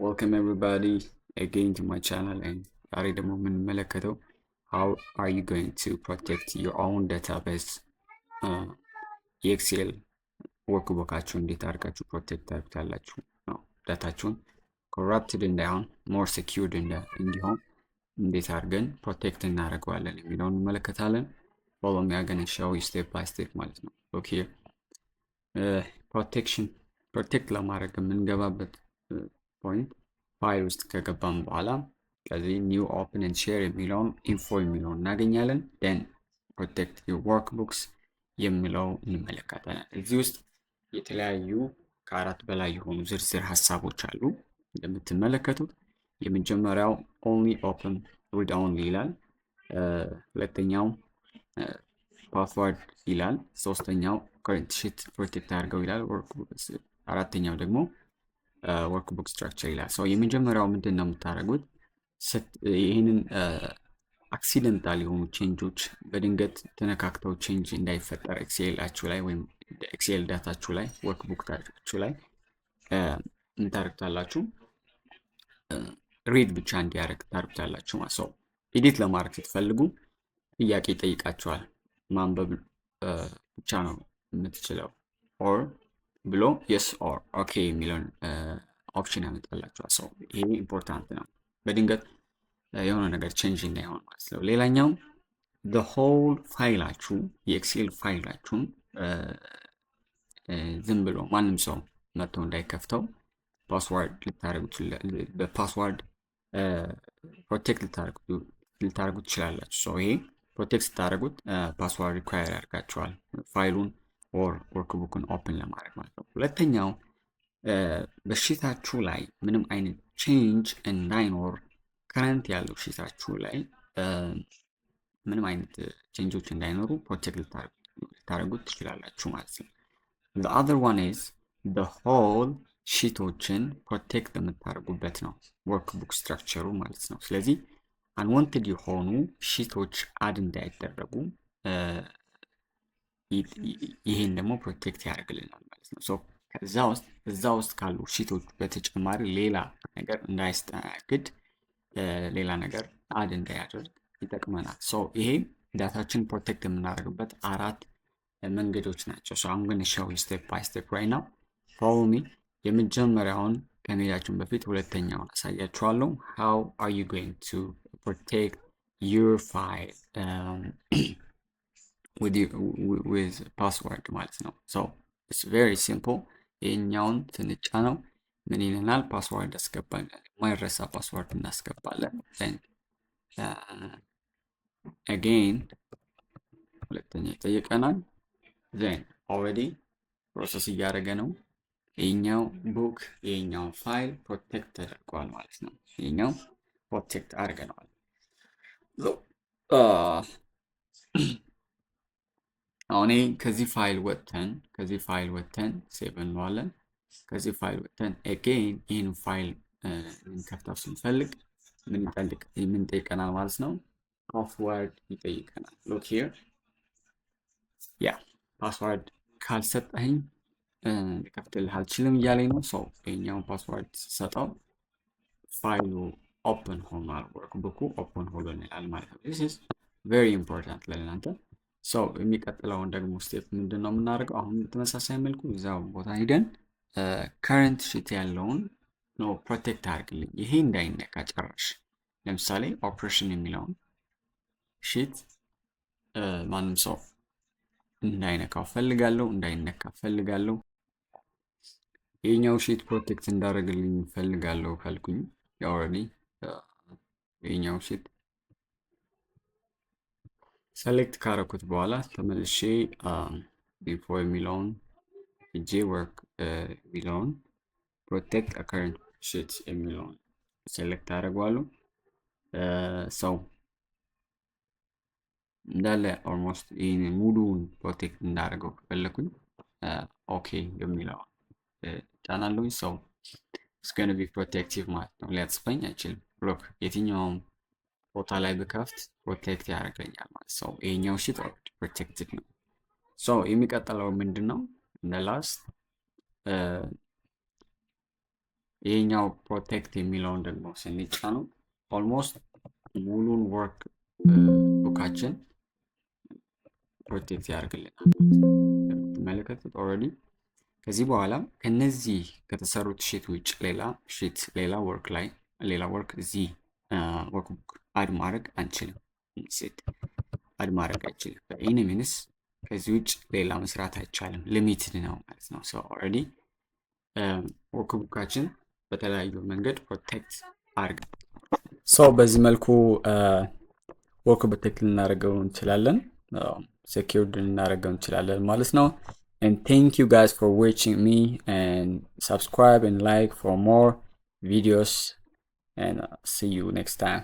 Welcome everybody again to my channel, and ዛሬ ደግሞ የምንመለከተው how are you going to protect your own database፣ የ Excel workbook ኣችሁን እንዴት አድርጋችሁ protect ታደርጉታላችሁ ነው። Data ችሁን corrupted እንዳይሆን፣ more secured እንዲሆን እንዴት አድርገን protect እናደርገዋለን የሚለውን እንመለከታለን። Follow me, I'm gonna show you step by step ማለት ነው። Okay, protection protect ለማድረግ የምንገባበት point file ውስጥ ከገባን በኋላ ከዚህ new, open and share የሚለውን፣ info የሚለውን እናገኛለን። Then protect your workbooks የሚለው እንመለከታለን። እዚህ ውስጥ የተለያዩ ከአራት በላይ የሆኑ ዝርዝር ሀሳቦች አሉ። እንደምትመለከቱት የመጀመሪያው only open read only ይላል። ሁለተኛው password ይላል። ሶስተኛው current sheet protect አድርገው ይላል። አራተኛው ደግሞ workbook structure ይላል። So የመጀመሪያው ምንድን ነው የምታደርጉት? ይህንን accidental የሆኑ change ኦች በድንገት ተነካክተው change እንዳይፈጠር Excel ኣችሁ ላይ ወይም Excel data ችሁ ላይ፣ workbook ኣችሁ ላይ እንታደርጉታላችሁ፣ read ብቻ እንዲያደርግ ታደርጉታላችሁ ማለት ነው። Edit ለማድረግ ስትፈልጉ ጥያቄ ይጠይቃችኋል። ማንበብ ብቻ ነው የምትችለው or ብሎ yes or okay የሚለውን option ያመጣላችኋል። So ይሄ important ነው፣ በድንገት የሆነ ነገር change እንዳይሆን ማለት ነው። ሌላኛው whole file ኣችሁ፣ የ Excel file ኣችሁን ዝም ብሎ ማንም ሰው መጥቶ እንዳይከፍተው password ልታደርጉት፣ በ password protect ልታደርጉት ትችላላችሁ። So ይሄ protect ስታደርጉት password require ያደርጋችኋል file ኡን or workbook ን open ለማድረግ ማለት ነው። ሁለተኛው በ sheet ኣችሁ ላይ ምንም አይነት change እንዳይኖር፣ current ያለው sheet ኣችሁ ላይ ምንም አይነት change ኦች እንዳይኖሩ protect ልታደርጉት ትችላላችሁ ማለት ነው። The other one is the whole sheet ኦችን protect የምታደርጉበት ነው፣ workbook structure ኡ ማለት ነው። ስለዚህ unwanted የሆኑ sheet ኦች add እንዳይደረጉ ይሄን ደግሞ protect ያደርግልናል ማለት ነው። So ከዛ ውስጥ እዛ ውስጥ ካሉ sheet ኦች በተጨማሪ ሌላ ነገር እንዳያስተናግድ፣ ሌላ ነገር add እንዳያደርግ ይጠቅመናል። So ይሄ data ችን protect የምናደርግበት አራት መንገዶች ናቸው። So I'm gonna show you step by step right now. Follow me። የመጀመሪያውን ከመሄዳችን በፊት ሁለተኛውን አሳያችኋለሁ። How are you going to protect your file with password ማለት ነው። So it's very simple። ይሄኛውን ስንጫነው ምን ይለናል? Password አስገባለን። የማይረሳ password እናስገባለን። Again ሁለተኛ ይጠይቀናል። Then already process እያደረገ ነው። ይሄኛው book፣ ይሄኛው file protect ተደርጓል ማለት ነው። ይሄኛው protect አድርገነዋል። አሁን ከዚህ ፋይል ወጥተን save እንለዋለን። ከዚህ ፋይል ወጥተን again ይህን ፋይል እንከፍታው ስንፈልግ ምን ይጠልቅ ምን ይጠይቀናል ማለት ነው? Password ይጠይቀናል። Look here, yeah, password ካልሰጠኸኝ ልከፍትልህ አልችልም እያለኝ ነው። So ይሄኛውን password ሰጠው፣ file ኡ open ሆኗል፣ workbook ኡ open ሆኖልናል ማለት ነው። This is very important ለእናንተ። So የሚቀጥለውን ደግሞ step ምንድን ነው የምናደርገው? አሁን በተመሳሳይ መልኩ እዛው ቦታ ሂደን current sheet ያለውን ነው protect አድርግልኝ፣ ይሄ እንዳይነካ ጭራሽ። ለምሳሌ ኦፕሬሽን የሚለውን sheet ማንም ሰው እንዳይነካው ፈልጋለሁ፣ እንዳይነካ ፈልጋለሁ። ይሄኛው sheet protect እንዳደረግልኝ ፈልጋለሁ ካልኩኝ already ይሄኛው sheet select ካረኩት በኋላ ተመልሼ info የሚለውን ሄጄ work የሚለውን protect current sheet የሚለውን select አደርገዋለሁ። So እንዳለ almost ይህን ሙሉውን protect እንዳደርገው ከፈለኩኝ okay የሚለውን ጫናለሁኝ። So it's gonna be protective ማለት ነው። ሊያጽፈኝ አይችልም። Look፣ የትኛውም ቦታ ላይ ብከፍት protect ያደርገኛል ማለት ነው። ይሄኛው sheet already protected ነው። So የሚቀጥለው ምንድን ነው? እንደ last ይሄኛው protect የሚለውን ደግሞ ስንጫነው almost ሙሉን workbook ኣችን protect ያደርግልናል ማለት ነው። እንደምትመለከቱት already ከዚህ በኋላ ከነዚህ ከተሰሩት sheet ውጭ ሌላ sheet፣ ሌላ work ላይ ሌላ work እዚህ workbook add ማድረግ አንችልም። Sheet add ማድረግ አይችልም። By any means ከዚህ ውጭ ሌላ መስራት አይቻልም። Limited ነው ማለት ነው። So already workbook ኣችን በተለያዩ መንገድ protect አድርገን፣ so በዚህ መልኩ work protect ልናደርገው እንችላለን፣ secured ልናደርገው እንችላለን ማለት ነው። And thank you guys for watching me, and subscribe and like for more videos, and see you next time.